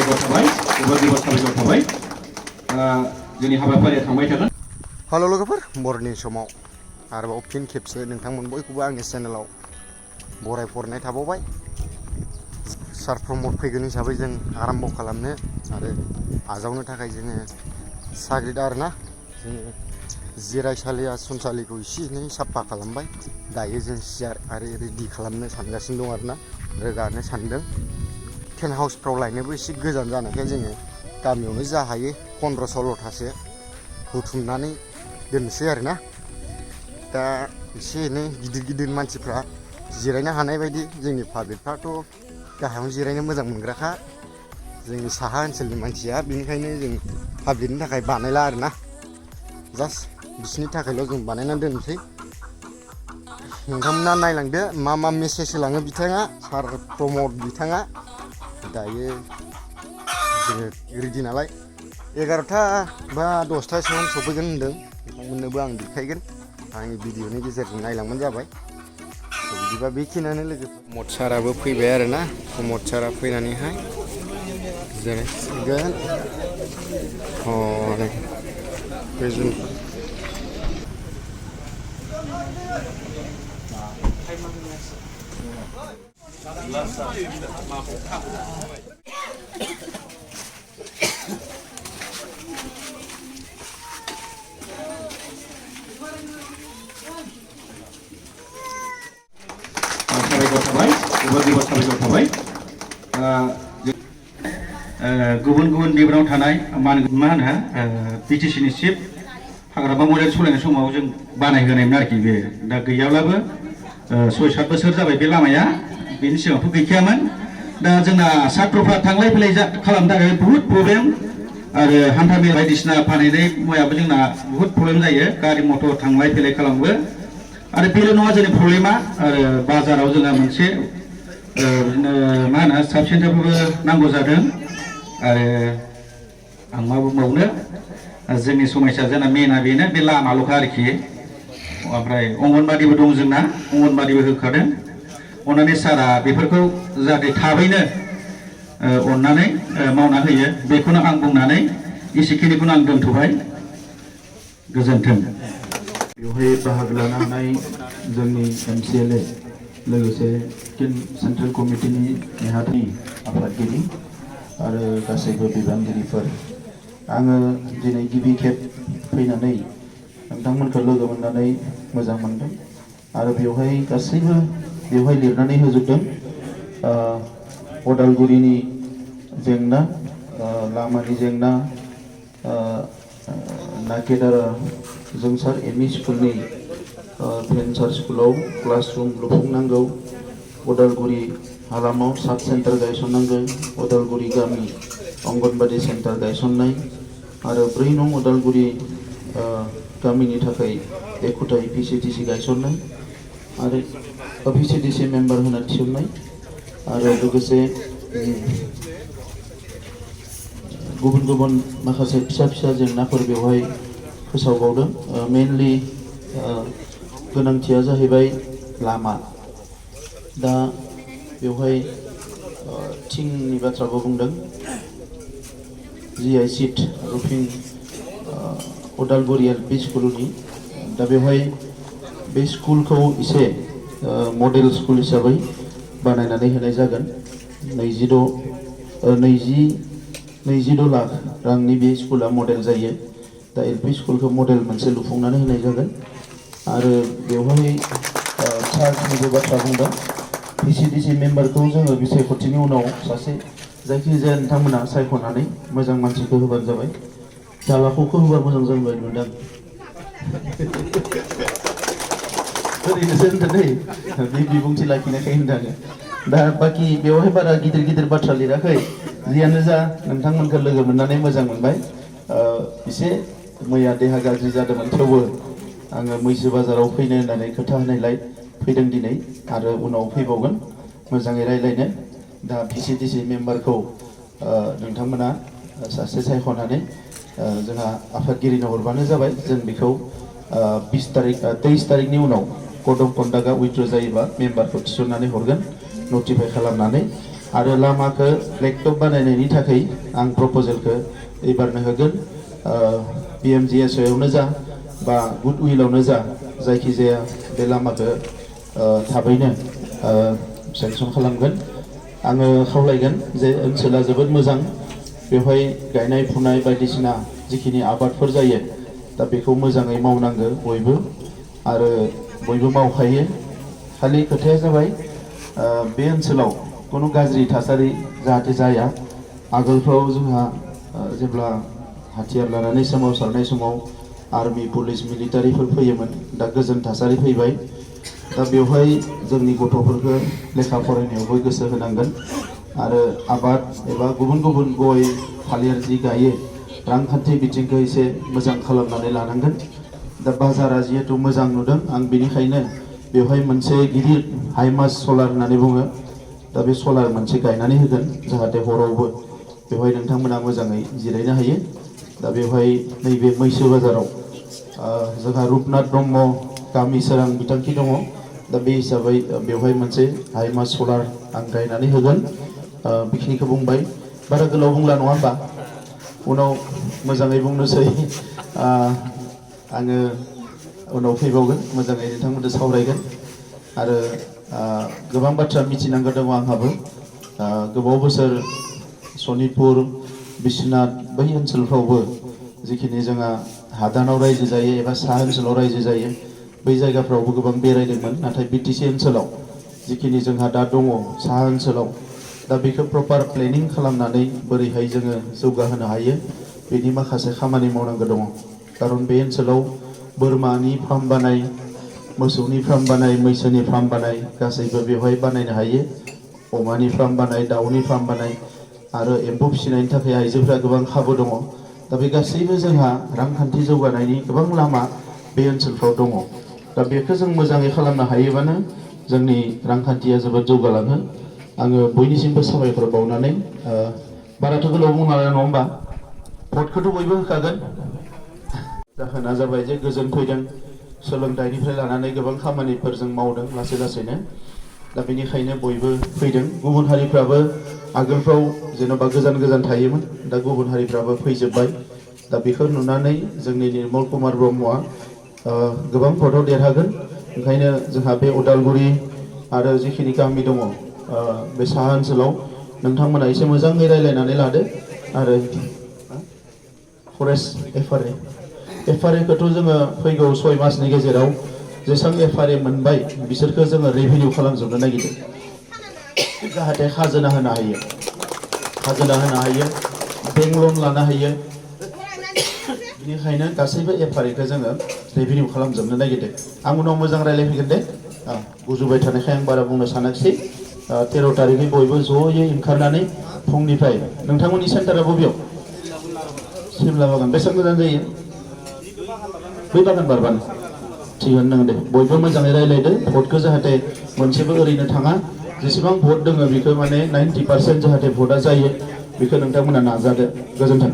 साबायखर थाबाय जोबोद साबायखर थाबाय जोंनि हाबाफारिया थांबाय थागोन। हेल' लोगोफोर, बर'नि समाव आरोबाव फिन खेबसे नोंथांमोन बयखौबो आंनि चेनेलाव बरायहरनाय थाबावबाय। सार प्रमद फैगोन हिसाबै जों आराम्भ खालामनो आरो आजावनो थाखाय जोङो साग्रिद आरोना जोङो जिरायसालि आसनसालिखौ एसे एनै साफा खालामबाय। दायो जों सियार आरो रेडि खालामनो सानगासिनो दं आरोना, रोगानो सानदों। टेन्ट हाउसफ्राव लायनोबो एसे गोजान जानायखाय जोङो गामियावनो जा हायो 15-16थासो बुथुमनानै दोननोसै आरोना। दा एसे एनै गिदिर मानसिफ्रा जिरायनो हानाय बायदि, जोंनि पाब्लिकफ्राथ' गाहायावनो जिरायनो मोजां मोनग्राखा जोंनि साहा ओनसोलनि मानसिया, बेनिखायनो जों पाब्लिकनि थाखाय बानायला आरोना, जास्ट बिसिनि थाखायल' जों बानायनानै दोननोसै। नोंथांमोना नायलांदो मा मेसेज होलाङो बिथाङा, सार प्रमद बिथाङा। दायो जोङो रेडि नालाय 11टा बा 10टासोआवनो सफैगोन होनदों। नोंथांमोननोबो आं देखायगोन, आंनि भिडिअनि गेजेरजों नायलांबानो जाबाय। बिदिबा बेखिनियानो लोगो। प्रमद साराबो फैबाय आरोना, प्रमद सारा फैनानैहाय जिरायसिगोन। गोजोन साबायखर थाबाय जोबोद साबायखर थाबाय। गुबुन बेकग्राउन्डआव थानाय मा होनो बिटिसिनि चिफ हाग्रामा मडेल सालायनाय समाव जों बानायहोनायमोन आरोखि। बे दा गैयाब्लाबो 6-7 बोसोर जाबाय बे लामाया, बेनि सिगाङावथ' गैखायामोन। दा जोंना सात्रफ्रा थांलाय फैलाय खालामनो थाखाय बुहुद प्रब्लेम, आरो हान्था मेला बायदिसिना फानहैनाय मुवायाबो जोंना बुहुद प्रब्लेम जायो, गारि मटर थांलाय फैलाय खालामो। आरो बेल' नङा जोंनि प्रब्लेमा, आरो बाजाराव जोंहा मोनसे बिदिनो मा होनो साब सेन्टारफोरबो नांगौ जादों। आरो आं मा बुंबावनो, जोंनि समस्या जोंना मेना बेनो, बे लामाल'खा आरोखि। ओमफ्राय अंगनबादिबो दं जोंना, अंगनबादिबो होखादों। अन्नानै सारा बेफोरखौ जाहाथे थाबैनो अननानै मावना होयो, बेखौनो आं बुंनानै एसेखिनिखौनो आं दोनथ'बाय। गोजोन्थों। बेवहाय बाहागो लानो हानाय जोंनि MCLA लोगोसे सेन्ट्रेल कमिटिनि नेहाथि आफादगिरि आरो गासैबो बिबानगिरिफोर, आङो दिनै गिबि खेब फैनानै नोंथांमोनखौ लोगो मोननानै मोजां मोनदों। आरो बेवहाय गासैबो बेवहाय लिरनानै होजोबदों अदालगुरिनि जेंना, लामानि जेंना, नाकेदारा जोंसार एमइ स्कुलनि भेन्सार स्कुलाव क्लासरुम लुफुंनांगौ, अदालगुरि हालामाव साब सेन्टार गायसननांगौ, अदालगुरि गामि अंगनबादि सेन्टार गायसननाय, आरो 3 नं अदालगुरि गामिनि थाखाय एखुथायै PCDC गायसननाय, आरो PCDC मेम्बार होना थिसननाय, आरो लोगोसे गुबुन माखासे फिसा जेंनाफोर बेवहाय फोसावबावदों। मेनलि गोनांथिया जाहैबाय लामा। दा बेवहाय थिंनि बाथ्राबो बुंदों, GI सिट रुफिं अदालगुरि LP स्कुलनि। दा बेवहाय बे स्कुलखौ एसे मडेल स्कुल हिसाबै बानायनानै होनाय जागोन। 22 लाख रांनि बे स्कुला मडेल जायो। दा LP स्कुलखौ मडेल मोनसे लुफुंनानै होनाय जागोन। आरो बेवहाय चार्जनिबो बाथ्रा बुंदों। PCDC मेम्बारखौ जोङो बिसायख'थिनि उनाव सासे जायखिजाया नोंथांमोना सायख'नानै मोजां मानसिखौ होबानो जाबाय। जालाखौखौ होबा मोजां जाबाय मोनदां। ओरैनोसो होनदों दै, बे बिबुंथि लाखिनायखाय होनदों आङो। दा बाखि बेवहाय बारा गिदिर बाथ्रा लिराखै। जियानो जा, नोंथांमोनखौ लोगो मोननानै मोजां मोनबाय। एसे मैया देहा गाज्रि जादोंमोन, थेवबो आङो मैसो बाजाराव फैनो होननानै खोथा होनायलाय फैदों दिनै, आरो उनाव फैबावगोन मोजाङै रायज्लायनो। दा PCDC मेम्बारखौ नोंथांमोना सासे सायख'नानै जोंहा आफादगिरिनो हरबानो जाबाय। जों बेखौ 23 तारिखनि उनाव कड अफ कन्डाक्टआ उइथ्र' जायोबा मेम्बारखौ थिसननानै हरगोन, नटिफाइ खालामनानै। आरो लामाखौ ब्लेकटप बानायनायनि थाखाय आं प्रप'जेलखौ एबारनो होगोन PMGSAवनो जा बा गुडविलावनो जा जायखिजाया बे लामाखौ थाबैनो सेंसन खालामगोन आङो खावलायगोन जे ओनसोला जोबोद मोजां बेवहाय गायनाय फुनाय बायदिसिना जिखिनि आबादफोर जायो दा बेखौ मोजाङै मावनांगौ बयबो आरो बयबो मावखायो खालि खोथाया जाबाय बे ओनसोलाव कुनु गाज्रि थासारि जाहाथे जाया आगोलफ्राव जोंहा जेब्ला हाथियार लानानै सोमावसारनाय समाव आर्मी पुलिस मिलिटारिफोर फैयोमोन दा गोजोन थासारि फैबाय दा बेवहाय जोंनि गथ'फोरखौ लेखा फरायनायावबो गोसो होनांगोन आरो आबाद एबा गुबुन गुबुन गय थालिर जि गायो रांखान्थि बिथिंखौ एसे मोजां खालामनानै लानांगोन दा बाजारा जिहेतु मोजां नुदों आं बेनिखायनो बेवहाय मोनसे गिदिर हाइमास सलार होननानै बुङो दा बे सलार मोनसे गायनानै होगोन जाहाथे हरावबो बेवहाय नोंथांमोना मोजाङै जिरायनो हायो दा बेवहाय नैबे मैसो बाजाराव जोंहा रुपनाथ ब्रह्म गामि सोरां बिथांखि दङ दा बे हिसाबै बेवहाय मोनसे हाइमास सलार आं गायनानै होगोन बेखिनिखौ बुंबाय बारा गोलाव बुंला नङा होमबा उनाव मोजाङै बुंनोसै आङो उनाव फैबावगोन मोजाङै नोंथांमोनजों सावरायगोन आरो गोबां बाथ्रा मिथिनांगौ दङ आंहाबो गोबाव बोसोर सनितपुर बिश्वनाथ बै ओनसोलफ्रावबो जिखिनि जोंहा हादानाव रायजो जायो एबा साहा ओनसोलाव रायजो जायो बै जायगाफ्रावबो गोबां बेरायदोंमोन नाथाय BTC ओनसोलाव जिखिनि जोंहा दा दङ साहा ओनसोलाव दा बेखौ प्रपार प्लेनिं खालामनानै बोरैहाय जोङो जौगाहोनो हायो बेनि माखासे खामानि मावनांगौ दङ खारन बे ओनसोलाव बोरमानि फार्म बानाय मोसौनि फार्म बानाय मैसोनि फार्म बानाय गासैबो बेवहाय बानायनो हायो अमानि फार्म बानाय दाउनि फार्म बानाय आरो एम्फौ फिसिनायनि थाखाय आइजोफ्रा गोबां खाबु दङ दा बे गासैबो जोंहा रांखान्थि जौगानायनि गोबां लामा बे ओनसोलफ्राव दङ दा बेखौ जों मोजाङै खालामनो हायोबानो जोंनि रांखान्थिया जोबोद जौगालाङो आङो बयनिसिमबो साबायखर बावनानै बाराथ' गोलाव बुंनाङा नङा होमबा भटखौथ' बयबो होखागोन जाहोना जाबाय जे गोजोन फैदों सोलोंथाइनिफ्राय लानानै गोबां खामानिफोर जों मावदों लासै लासैनो दा बेनिखायनो बयबो फैदों गुबुन हारिफ्राबो आगोलफ्राव जेन'बा गोजान गोजान थायोमोन दा गुबुन हारिफ्राबो फैजोब्बाय दा बेखौ नुनानै जोंनि निर्मल कुमार ब्रह्मआ गोबां भटआव देरहागोन ओंखायनो जोंहा बे उदालगुरि आरो जिखिनि गामि दङ बे साहा ओनसोलाव नोंथांमोना एसे मोजाङै रायलायनानै लादो आरो फरेस्ट FRA खौथ' जोङो फैगौ 6 मासनि गेजेराव जेसेबां FRA मोनबाय बिसोरखौ जोङो रेभिनिउ खालामजोबनो नागिरदों जाहाथे खाजोना होनो हायो बेंक लन लानो हायो बेनिखायनो गासैबो FRA खौ जोङो रेभिनिउ खालामजोबनो नागिरदों आं उनाव मोजां रायलायफैगोन दे गुजुबाय थानायखाय आं बारा बुंनो सानाखिसै 13 तारिखै बयबो ज'यै ओंखारनानै फुंनिफ्राय नोंथांमोननि सेन्टारा बबेयाव सिमला बागान बेसेबां गोजान जायो बै बागान बारबानो थिगानो दङ दे बयबो मोजाङै रायलायदो भटखौ जाहाथे मोनसेबो ओरैनो थाङा जेसेबां भट दङ बेखौ माने 90% जाहाथे भटआ जायो बेखौ नोंथांमोना नाजादो गोजोन्थों